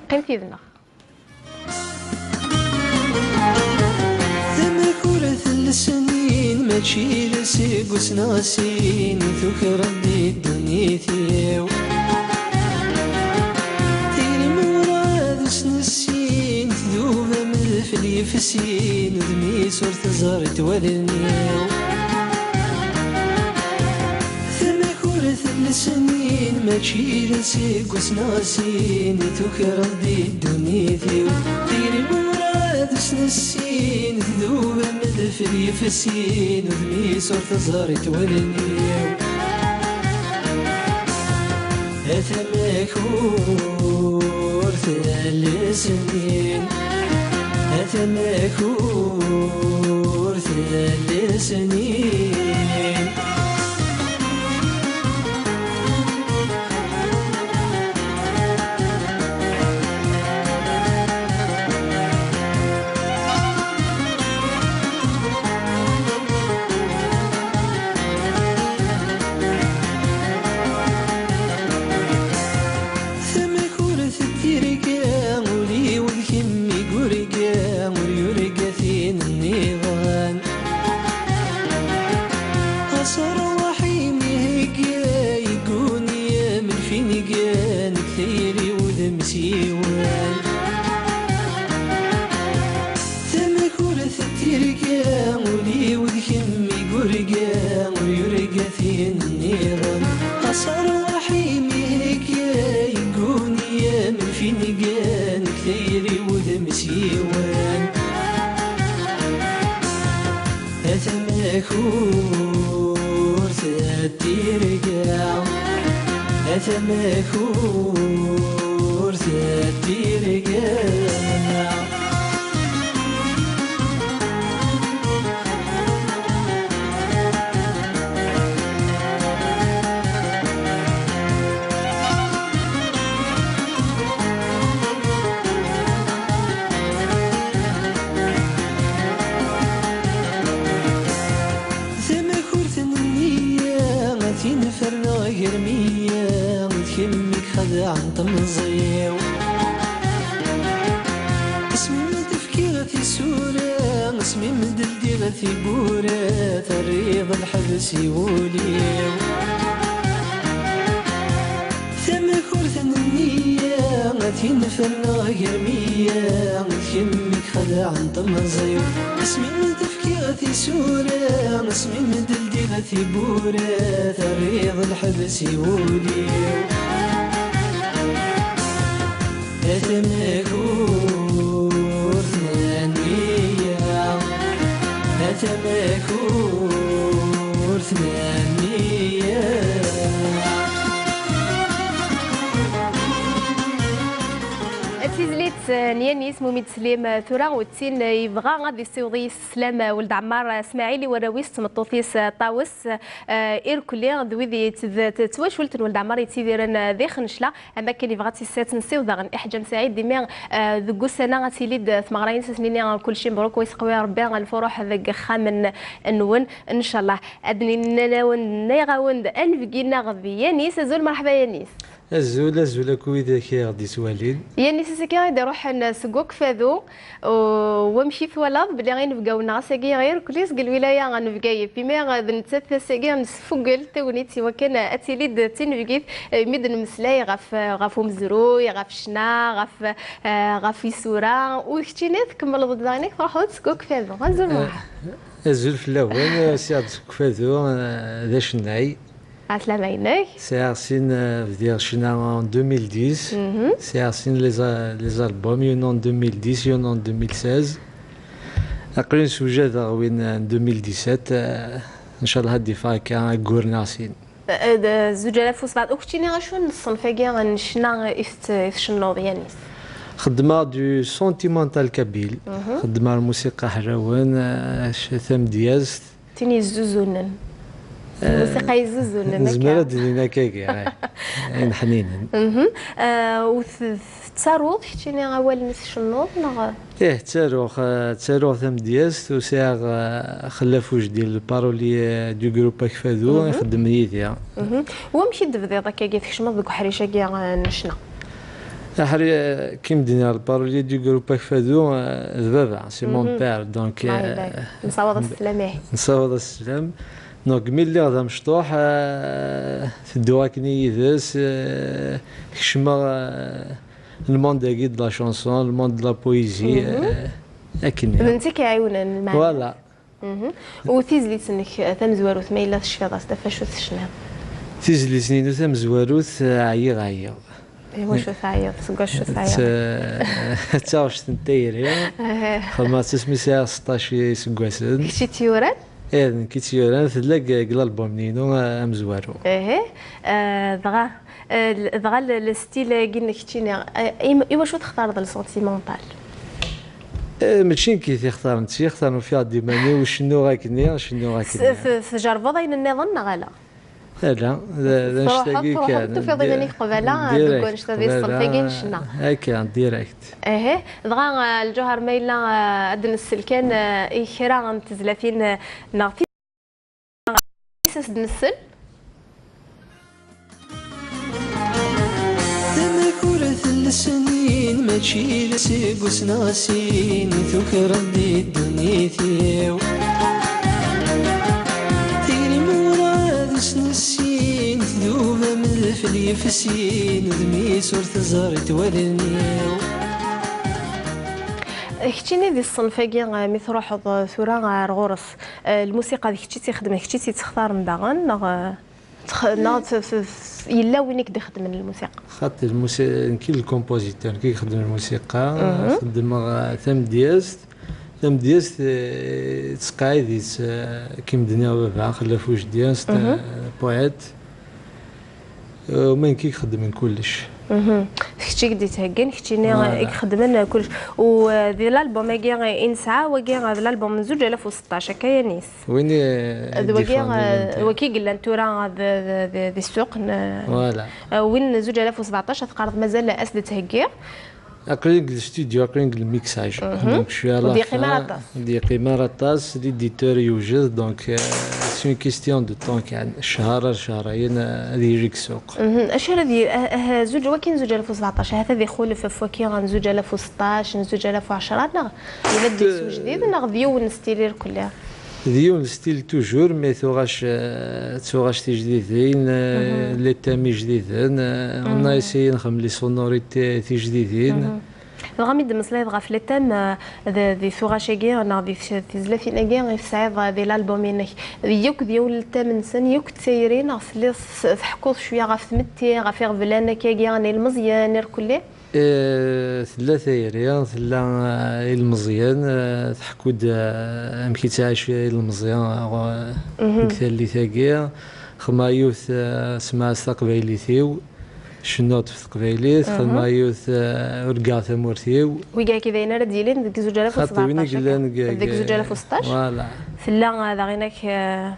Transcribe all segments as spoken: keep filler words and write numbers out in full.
Qqimet yid-neɣ. Tamakurt n lesnin, mačči d aseggas neɣ sin, tuker-d di ddunit-iw. Tili murad ur s-nessin, tdub am udfel yefsin, udem-is ur t-ẓrint wallen-iw. Tamakurt n lesnin, mačči d aseggas neɣ sin, tuker-d di ddunit-iw. Tili murad ur s-nessin, tdub am udfel yefsin, udem-is ur t-ẓrint wallen-iw. A tamakurt n lesnin, a tamakurt n lesnin. Tamakurt n tirga, ul-iw d kemm i yurga, ur yurga tin nniḍen. Ɣas rrwaḥ-im ihegga, yegguni am lfinga, nekk tayri wudem s yiwen. Tamakurt n tirga, ul-iw d kemm i yurga, ur yurga tin nniḍen. Ɣas rrwaḥ-im ihegga, yegguni am lfinga, nekk tayri wudem s yiwen. A tamakurt n tirga, a tamakurt n tirga. Tamakurt n nniya, a tin ferneɣ gar meyya, d kemm i ixedɛen temẓi-w. Asmi m-d-fkiɣ tisura, asmi m-d-ldiɣ tiwwura, terriḍ lḥebs i wul-iw. Tamakurt n nniya, a tin ferneɣ gar meyya, d kemm i ixedɛen temẓi-w. Asmi m-d-fkiɣ tisura, asmi m-d-ldiɣ tiwwura, terriḍ lḥebs i wul-iw. A tamakurt n nniya, a tamakurt n nniya. Tizlit n Yanis Mumid Slim, tura, u d tin yebɣa ad yessiweḍ i sslam Weld Ɛemmar Smaɛil i warraw-is d tmeṭṭut-is Ṭawes, eh, irkelli d wid yet-, d, d twacult n Weld Ɛemmar yettidiren, eh, di Xencla, am akken yebɣa ad tt-issatt nsiweḍ daɣen i Ḥeǧǧ Am Saɛid, imi, eh, deg ussan-a ad tili-d tmeɣra-ines, ad s-nini kulci mebruk, wa yesqewwi Rebbi lfuruḥ deg ixxamen-nwen, ncallah. Ad d-nini-awen-d, nniɣ-awen-d, anebgi-nneɣ d Yanis. Azul, merḥba Yanis. Azul, azul akk widak i aɣ-d-ittwalin. Yanis, ass-agi i d-iruḥen seg Ukfadu, u wamek i twalaḍ belli inebgawen-nneɣ ass-agi irkelli seg lwilaya n Bgayet, imi d nettat ass-agi nesfugel tagnit i wakken ad tili-d d tinebgit, imi d-nemmeslay ɣef, ɣef umezruy, ɣef ccna, ɣef, eh, ɣef yisura, u keččini tkemmleḍ-d daɣen i truḥeḍ seg Ukfadu. Azul, eh, merḥba. Azul fell-awen, eh, sɛiɣ-d seg Ukfadu, eh, d acennay. Ɛeslama-inek. Sɛiɣ sin, eh, bdiɣ ccna en deux mille dix. Mhm. Sɛiɣ sin les a-, les albums, yiwen en deux mille dix, yiwen en deux mille seize. Aql-in sewjadeɣ win en deux mille dix-sept, eh, ncallah ad d-iffeɣ akka aggur neɣ sin. Eh, d-, zuǧ alaf u sebɛa. U keččini acu n ṣṣenf-agi n ccna i tett-, i tcennuḍ, Yanis? Xeddmeɣ du sentimental kabyle. Mhm. Xeddmeɣ lmusiqa hrawen, eh, c-, tamedyazt. Tin yezzuzunen. Eh, lmusiqa yezzuzunen, nezmer akka ad d-nini akkagi, eh, ayen ḥninen. Mhm. Eh, u t-, tettaruḍ keččini awalen i tcennuḍ, neɣ? Ih, ttaruɣ, eh, ttaruɣ tamedyazt, u sɛiɣ, eh, Xellaf Ujdil, le parolier du groupe Akfadu, mhm, ixeddem yid-i. Mhm. Wamek i d-tebdiḍ akkagi, tkecmeḍ deg uḥric-agi, eh, n ccna? Aḥri, euh, qui me dit, le parolier du groupe Akfadu, euh, d baba, c'est mon père, donc, euh, nessaweḍ-as sslam, ihi. Nessaweḍ-as sslam. Donc, mi lliɣ d amecṭuḥ, euh, tedduɣ akken yid-s, euh, kecmeɣ, euh, le monde-agi de la chanson, le monde de la poésie, euh, akken. D netta i k-iɛiwnen, lmeɛna. Voilà. Mhm. U tizlit-nnek tamezwarut, ma yella tecfiḍ-as-d ɣef wacu tecniḍ? Tizlit-inu tamezwarut, eh, ɛyiɣ, ɛyiɣ. Iwacu teɛyiḍ? Seg wacu teɛyiḍ? D taɣect n tayri. Aha. Xedmeɣ-tt asmi sɛiɣ seṭṭac iseggasen. Kečč i tt-yuran? Eh, d nekk i tt-yuran, tella deg, deg l'album-nni-inu, eh, amezwaru. Aha. Eh, dɣa, eh, dɣa le, le style-agi-nnek keččini, eh, im-, iwacu textareḍ le sentimental? Eh, mačči nekk i t-ixtaren, nekk i t-ixtaren, ufiɣ-d iman-iw, cennuɣ akkenni, cennuɣ akkenni. Tjerrbeḍ ayen nniḍen neɣ ala? Ala, d, d annect-agi kan. Truḥeḍ, tufiḍ iman-ik qbala, deg wannect-a, di ṣṣenf-agi n ccna. Akka, direct. Aha, dɣa, eh, Lǧuher, ma yella, eh, ad d-nsel kan, eh, i kra n tezlatin, eh, neɣ Is as-d-nsel. Tamakurt n lesnin, mačči d aseggas neɣ sin, tuker-d di ddunit-iw. Tili mura d s-nessin, tdub am lfel yefsin, udem-is ur teẓri-t wallen-iw. Keččini di ṣṣenf-agi, mi truḥeḍ tura ar ɣur-s, Eh, lmusiqa d kečč i tt-ixedmen, d kečč i tt-ittextaren daɣen, neɣ, eh, tx-, neɣ t-, t-, t-, yella win i k-d-ixedmen lmusiqa? Xaṭi, lmusi-, nekk i d lkumpuzitur, nekk i ixedmen lmusiqa. Mhm. Xeddmeɣ, eh, tamedyazt. Tamedyazt, eh, tettqeɛɛid-itt, eh, akken d-nniɣ baba, Xellaf Ujdi, c'est un poète. Eh, ma nekk i ixeddmen kullec. Mhm. D kečč i k-d-ittheggan, keččini i ixeddmen kullec. U, eh, di l'album-agi, eh, i nesɛa, wagi, eh, d l'album n zuǧ alaf u seṭṭac, akka, Yanis? Win i, eh, d wagi, d wagi i yellan tura, eh, d, d, d, di ssuq n, eh, win n zuǧ alaf u seṭṭac, ad teqqareḍ mazal ad s-d-ttheggiɣ. Aql-i deg studio, aql-i deg le mixage. Mhm. Donc, je suis à la fin. Ur d-yeqqim ara aṭas. Ur d-yeqqim ara aṭas, l'éditeur yewjed, donc, euh, c'est une question de temps, kan cchar ar cchrayen, euh, ad yili deg ssuq. Mhm. Acu ara d-, ah, ah, zuǧ, wakin zuǧ alaf u seṭṭac, ahat ad ixulef ɣef wakin n zuǧ alaf u seṭṭac, n zuǧ alaf u ɛecṛa, neɣ yella-d deg-s ujdid, neɣ d yiwen n style irkelli? D yiwen stil toujours, mais tuɣac, euh, tuɣac tijdidin, euh, les thèmes ijdiden, euh, on a essayé nxem les sonorités tijdidin. Dɣa mi d-tmeslayeḍ ɣef les thèmes, euh, d, di tuɣac-agi, neɣ di t-, tizlatin-agi i tesɛiḍ, euh, di l'album-inek, yakk d yiwen n thème-nsen, yakk d tayri, neɣ telliḍ s-, tḥekkuḍ cwiya ɣef tmetti, ɣef iɣeblan akkagi n ilmeẓyen irkelli? Eh, tella tayri, tella, eh, ilmeẓyen, eh, tḥekku-d, eh, amek i ttɛic ilmeẓyen, eh, deg tallit-agi. Xedmeɣ yiwet, eh, semɛa-s taqbaylit-iw, cennuɣ-d ɣef teqbaylit, xedmeɣ yiwet, eh, urgaɣ tamurt-iw. Wigi-agi d ayen ara d-yilin deg zuǧ alaf u sebeɛṭac, xaṭi win i yellan deg, deg zuǧ alaf u seṭṭac? Voilà. Tella, eh, daɣen ak, eh,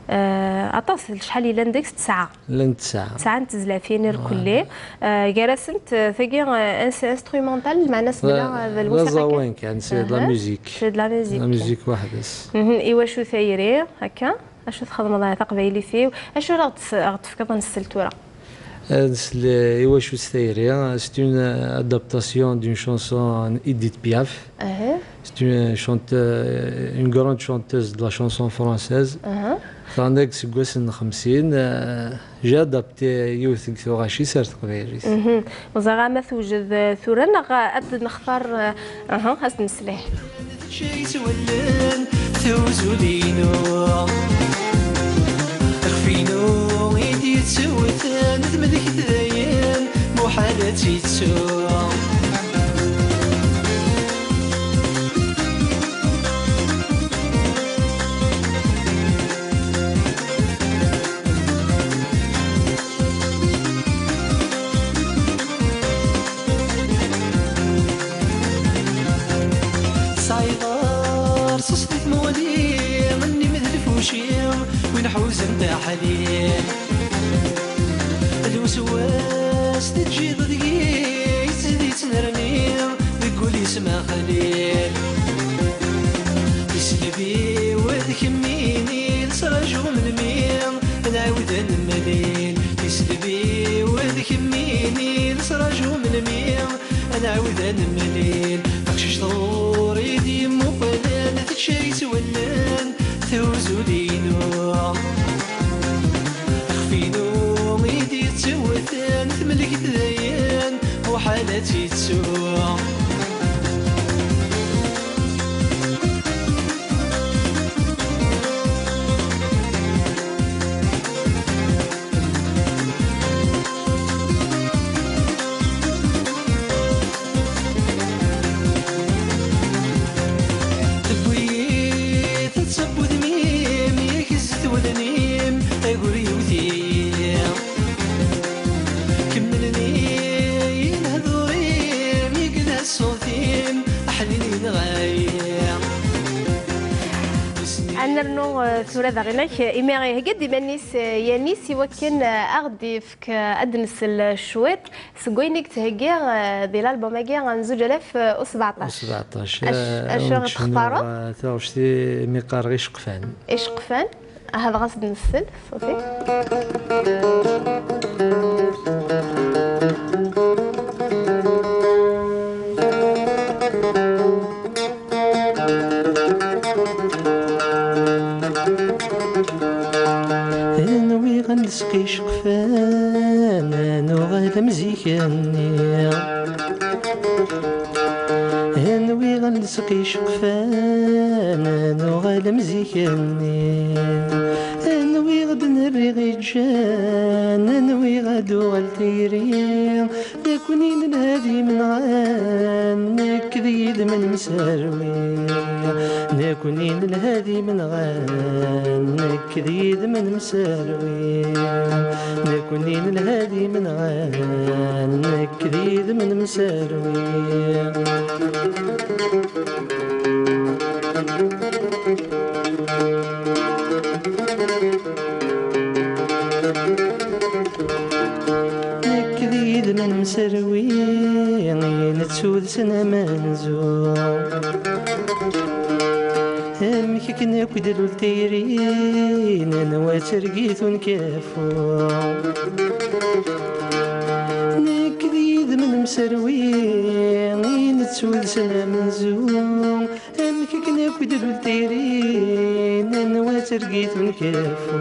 Eh, aṭas, d acḥal yellan deg-s? Tesɛa. Llant tesɛa. Tesɛa n tezlatin irkelli. Eh, gar-asent, eh, tagi, eh, ins-, instrumental, lmeɛna-s d la, d lmusiqa kan. D aẓawan kan, c'est de la musique. C'est de la musique. La musique weḥd-s. Mhm, iwacu tayri, akka? Acu txedmeḍ, eh, taqbaylit-iw? Acu ara ɣ-d-, ɣ-d-tefkeḍ ad nsel tura? Ad nsel i wacu-tt tayri. C'est une, euh, adaptation d'une chanson n Edith Piaf. C'est une chante-, une grande chanteuse de la chanson française. Teɣna deg iseggasen n xemsin, euh, j'ai adapté yiwet deg tuɣac-is ar teqbaylit. Mhm. Ur ẓriɣ ama tewjed, euh, tura neɣ ad nextar, euh, aha, ad s-d-nesli. Tečča-yi s wallen tewzul-inu, ixef-inu i d-yettewten, temlek-d dayen, muḥal ad tt-ittu. Tesɛiḍ rṣaṣ di tmuɣli, nnim d lfuci, win ḥuzen taḥlil. Lweswas teǧǧiḍ deg-i, yettdi yettnerni, deg wul yesmaxli. Tiselbi-w d kemmini, nesraǧu melmi ad nɛiwed ad nemlil. Tiselbi-w d kemmini, nesraǧu melmi Nɛawed ad nemlil, taqcict ɣur-i d-yemmuqlen, tečča yettwellen, tehuzzu-d inu. Ixef-inu i d-yettewten, temlek-d dayen, muḥal ad tt-ittu. Tewwi-yi tettewwut mi yak zzet wallen-im, agur yewwet-iyi. Kemmlen-iyi lehdur-im, yegla ṣṣut-im, aḥnin yenɣa-yi. Ad nernu, eh, tura daɣinak, imi ihegga-d iman-is, eh, Yanis i wakken, eh, ad aɣ-d-yefk, eh, ad d-nsel, eh, cwiṭ seg wayen i yettheggi, eh, di l'album-agi n zuǧ alaf u sbeɛṭac. U sbeɛṭac. Ac-, eh, acu i ɣ-d-textareḍ? Eh, taɣect i mi qqareɣ iceqfan. Iceqfan? Aha, dɣa ad s-d-nsel, ṣṣut-is. Nwiɣ ad nlseq iceqfan, ad nuɣal am zik-nni. Nwiɣ ad nlseq iceqfan, ad nuɣal am zik-nni. Nwiɣ ad nerr iɣiǧǧan, nwiɣ ad tuɣal tayri. Nekkni nelha d imenɣan, nekk d yid-m nemserwi. Nekkni nelha d imenɣan, nekk d yid-m nemserwi. Nekkni nelha d imenɣan, nekk d yid-m nemserwi. Nekk d yid-m nemserwi, i nettu deg-sen amenzu. Amek akken akk d-lul tayri, nenwa d targit unkafu. Nekk d yid-m nemserwi, i nettu deg-sen amenzu. Amek akken akk d-lul tayri, nenwa d targit unkafu.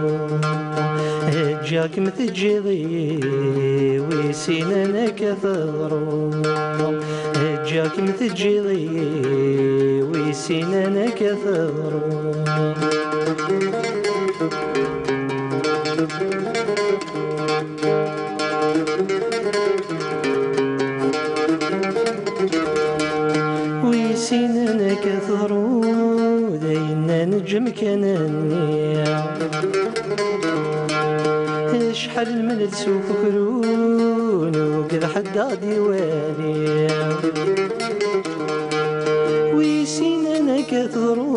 Ǧǧiɣ-kem teǧǧiḍ-iyi, wissen amek ad teḍru. Ǧǧiɣ-kem teǧǧiḍ-iyi, wissen amek ad teḍru. Wissen amek ad teḍru, d ayen neǧǧem kan-nni. Acḥal nmellel s ukukru, nugged ḥedd ad d-iwali. Wissen amek ad teḍru,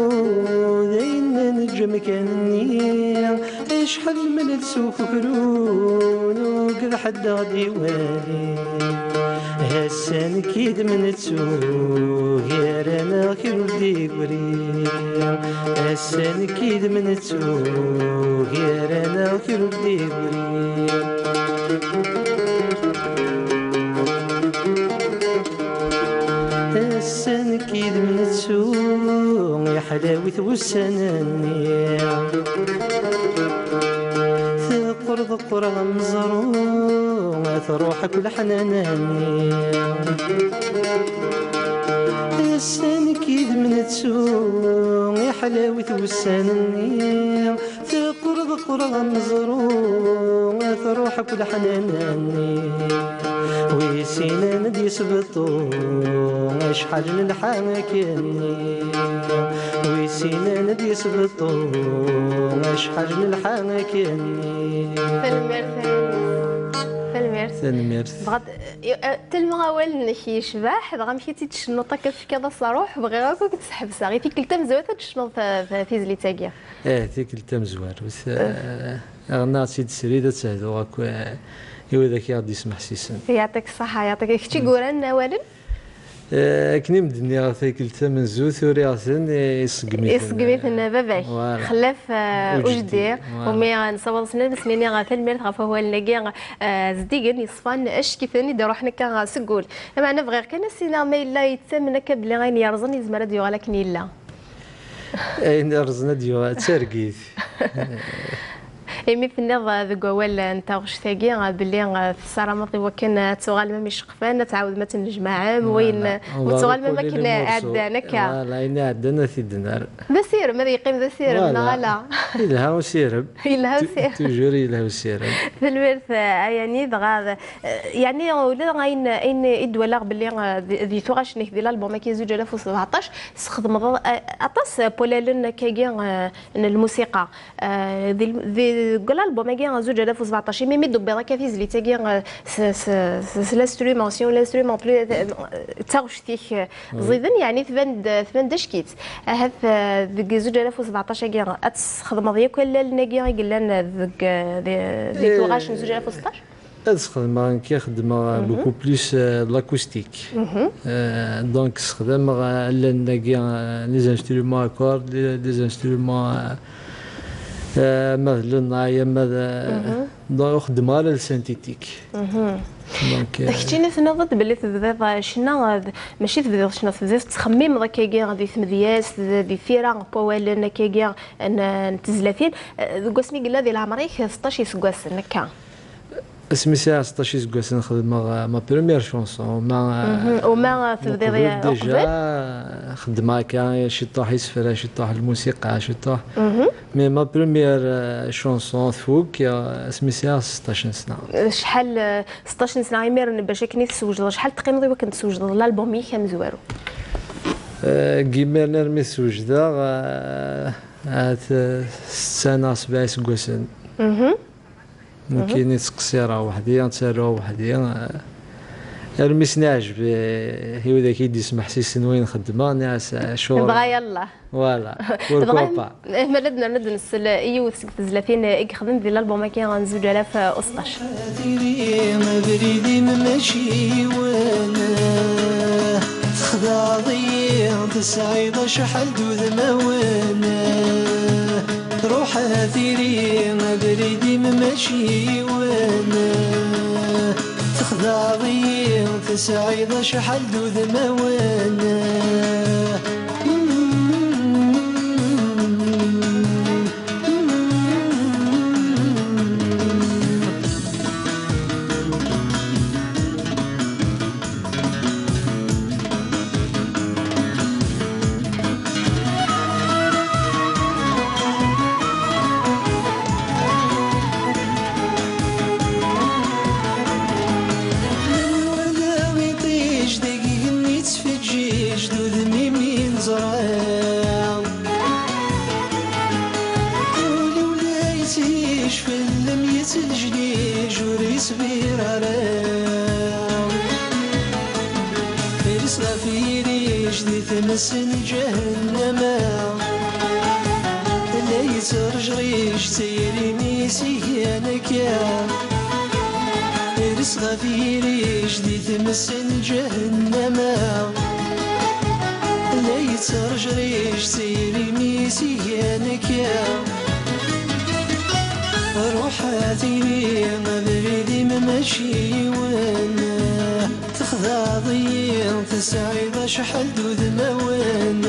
d ayen neǧǧem kan-nni. Acḥal nmellel s ukukru, nugged ḥedd ad d-iwali. Ass-a nekk yid-m nettu, gar-aneɣ kra ur d-igri. Ass-a nekk yid-m nettu, gar-aneɣ kra ur d-igri. Ass-a nekk yid-m nettu, iḥlawit wussan-nni. Teqqur teqqur ɣer meẓru, ad truḥ akk leḥnana-nni. Ass-a nekk yid-m nettu, iḥlawit wussan-nni. Teqqur teqqur ɣer meẓru, ad truḥ akk leḥnana-nni. Wissen ad d-yesbeṭṭu, acḥal nelḥa akkenni. Wissen ad d-yesbeṭṭu, acḥal nelḥa akkenni. Tanemmirt, tanemmirt. Tanemmirt. Bɣa-, eh, tellement awal-nnek yecbeḥ, dɣa amek i tt-id-tcennuḍ akka, tefkiḍ-as ṛṛuḥ, bɣiɣ akk ad k-id-sḥebseɣ. I tikkelt tamezwarut ad tecnuḍ ta-, ta-, tizlit-agi. Eh, tikkelt tamezwarut. Eh, aɣennaɣ-tt-id srid ad tt-hduɣ akk, eh, i wid akka i ɣ-d-yesmeḥsisen. Yeɛṭik ṣṣeḥḥa, yeɛṭik. Kečč i yuran awalen? Eh, akken i m-d-nniɣ, takelt tamenzut uriɣ-ten, eh, iṣeggem-iten. Iṣeggem-iten, eh, baba-k. Voilà. Xlaf, eh, ujeddi. Ujeddi, voilà. Umi, eh, nessawaḍ-asen ad as-nini, eh, tanemmirt ɣef wawalen-agi, eh, zeddigen, yeṣfan, acek-iten i d-iruḥen akka, eh, seg wul. Lameɛna bɣiɣ kan ad s-iniɣ ma yella yettamen akka belli ayen yerẓen yezmer ad yuɣal akken yella. Ayen yerẓen ad yuɣal d targit. Imi tenniḍ, eh, deg wawal, eh, n taɣect-agi, eh, belli, eh, tessarameḍ i wakken, eh, ad tuɣalem am iceqfan, ad tɛawdem ad tennejmaɛem, wayen, eh, ur tuɣalem am wakken, eh, ɛeddan akka. Voilà, ayen iɛeddan ad t-id-nerr. D asirem, ad yeqqim d asirem, neɣ ala? Yelha usirem. Yelha usirem. Toujours yelha usirem. Tanemmirt, eh, a Yani, dɣa, eh, yeɛni ula d ayen, ayen i d-walaɣ belli, eh, di, di tuɣac-nnek di l'album-agi zuǧ alaf u sbeɛṭac, tesxedmeḍ, eh, aṭas n wallalen akkagi, eh, n lmusiqa. Eh, di, di, deg l'album-agi zuǧ alaf u sbeɛṭac, imi mi d-tewwiḍ akka tizlit-agi, eh, s, s, s, s l'instrument, si l'instrument plus, eh, d taɣect-ik, eh, ẓiden, yeɛni tban-d, tban-d acek-itt. Ahat, eh, deg zuǧ alaf u sbeɛṭac-agi, ad tesxedmeḍ yakk allalen-agi i yellan, eh, deg, eh, di, di tuɣac n zuǧ alaf u seṭṭac? Ad sxedmeɣ, nekk xeddmeɣ beaucoup plus, euh, de l'acoustique. Euh, donc, sxedmeɣ, euh, allalen-agi, euh, les instruments à cordes, les, les instruments, euh, euh, ama d le ney, ama d, euh, donc, ur xeddmeɣ ara le synthétique. Donc, euh, keččini tenniḍ-d belli tebdiḍ, euh, ccna, euh, d-, mačči tebdiḍ ccna, tebdiḍ tettxemmimeḍ akkagi di tmedyazt, d-, di tira n wawalen akkagi n, n tezlatin. Euh, deg wasmi yella di leɛmer-ik seṭṭac iseggasen, akka? Asmi sɛiɣ seṭṭac iseggasen xedmeɣ, euh, ma première chanson, ma, euh, mhm, uma, euh, tebdiḍ uqbel, déjà, uqbel? Euh, xedmeɣ akka ciṭuḥ isefra, ciṭuḥ lmusiqa, ciṭuḥ. Mhm. Mais ma première, euh, chanson tfuk, euh, asmi sɛiɣ seṭṭac n sna. Acḥal, euh, seṭṭac n sna imiren bac akken i tessewjdeḍ, acḥal teqqimeḍ i wakken tessewjdeḍ l'album-ik amezwaru? Euh, deg imiren armi ssewjdeɣ, euh, ahat, euh, setta neɣ sebɛa iseggasen. Mhm. Nekkini ttqeṣṣireɣ weḥd-i, ttarruɣ weḥd-i, eh, armi s-neɛjeb, eh, i widak i d-ismeḥsisen wayen xeddmeɣ, nniɣ-as, eh, acuɣer? Dɣa yalla. Voilà, pourquoi pas? Dɣa, eh, ma la d-nerna ad nsel i yiwet seg tezlatin, eh, i yexdem di l'album-agi n zuǧ alaf u seṭṭac. Tili abrid-im mačči yiwen, texdaḍ-iyi, tesɛiḍ acḥal d udmawen. Ruḥ a tiri, abrid-im mačči yiwen. Texdaḍ-iyi, tesɛiḍ acḥal d udmawen. Menwala iṭij deg igenni yettfeǧǧiǧ d udem-im i neẓra. Ul-iw la yettij fell-am yettlejdij ur yesbir ara. Ires ɣef yirij di tmes n ǧahennama. La yettreǧriǧ d tayri-m i s-igan akka. Ires ɣef yirij di tmes n ǧahennama. La yettreǧriǧ d tayri-m i s-igan akka. Ruḥ a tili abrid-im mačči yiwen. Texdaḍ-iyi, tesɛiḍ acḥal d udmawen.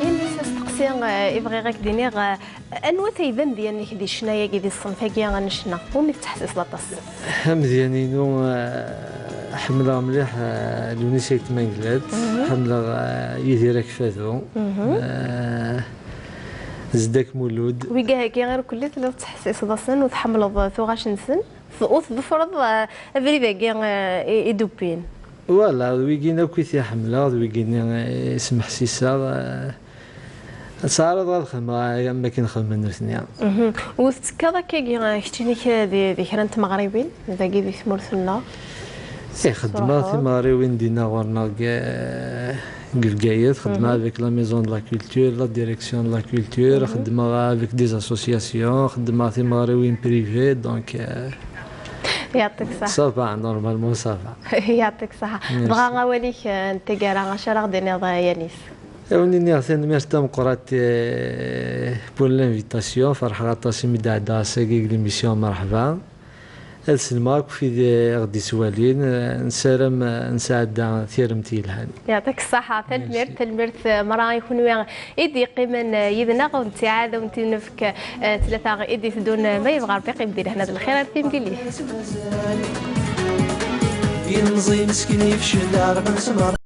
Ini-s asteqsi, eh, i bɣiɣ ad k-d-iniɣ, eh, anwa-t ay d amedya-nnek di ccna-agi, di ṣṣenf-agi n ccna? Umi tettḥessiseḍ aṭas? Amedya-inu, eh, ḥemmleɣ mliḥ, eh, Lewnis Ayt Mengellat, mhm, ḥemmleɣ, eh, Yidir Akfadu, mhm, eh, Zeddak Mulud. Wigad-agi irkelli telliḍ tettḥessiseḍ-asen u tḥemmleḍ tuɣac-nsen, t-, u tḍefreḍ, eh, abrid-agi, eh, i, i d-wwin. Voilà, d wigin akk i t-ḥemmleɣ, d wigin i, i smeḥsiseɣ, eh, ttɛaraḍeɣ ad xedmeɣ am akken xedmen nutni. Mhm. U tettekkaḍ akkagi, eh, keččini kra di, di kra n tmeɣriwin, dagi di tmurt-nneɣ? Eh, xeddmeɣ timeɣriwin dinna ɣur-neɣ deg, eh, deg Bgayet, xeddmeɣ, mhm, avec la Maison de la Culture, la Direction de la Culture, mhm, xeddmeɣ avec des associations, xeddmeɣ timeɣriwin privées, donc, eh, Yɛṭik ṣṣeḥḥa. Ça va, normalement ça va. Yɛṭik ṣṣeḥḥa. Merci. Dɣa awal-ik, eh, n taggara, acu ara ɣ-d-tiniḍ, eh, Yanis? Ad wen-iniɣ tanemmirt tameqqrant, eh, pour l'invitation. Ferḥeɣ aṭas imi d-ɛeddaɣ ass-agi deg l'émission Merḥba. Ad sellmeɣ akk wid i ɣ-d-ittwalin, eh, nessaram, eh, nesɛedda tiremt yelhan. Yɛṭik ṣṣeḥḥa, tanemmirt, merci. Tanemmirt, eh, merra i kunwi i d-yeqqimen, eh, yid-neɣ, ur nettiɛad ad wen-t-id-nefk, eh, ttlata i d-iteddun, eh, ma yebɣa Rebbi, qqim di lehna d lxir ar timlilit. Ilemẓi meskin yefcel, ɛerqen s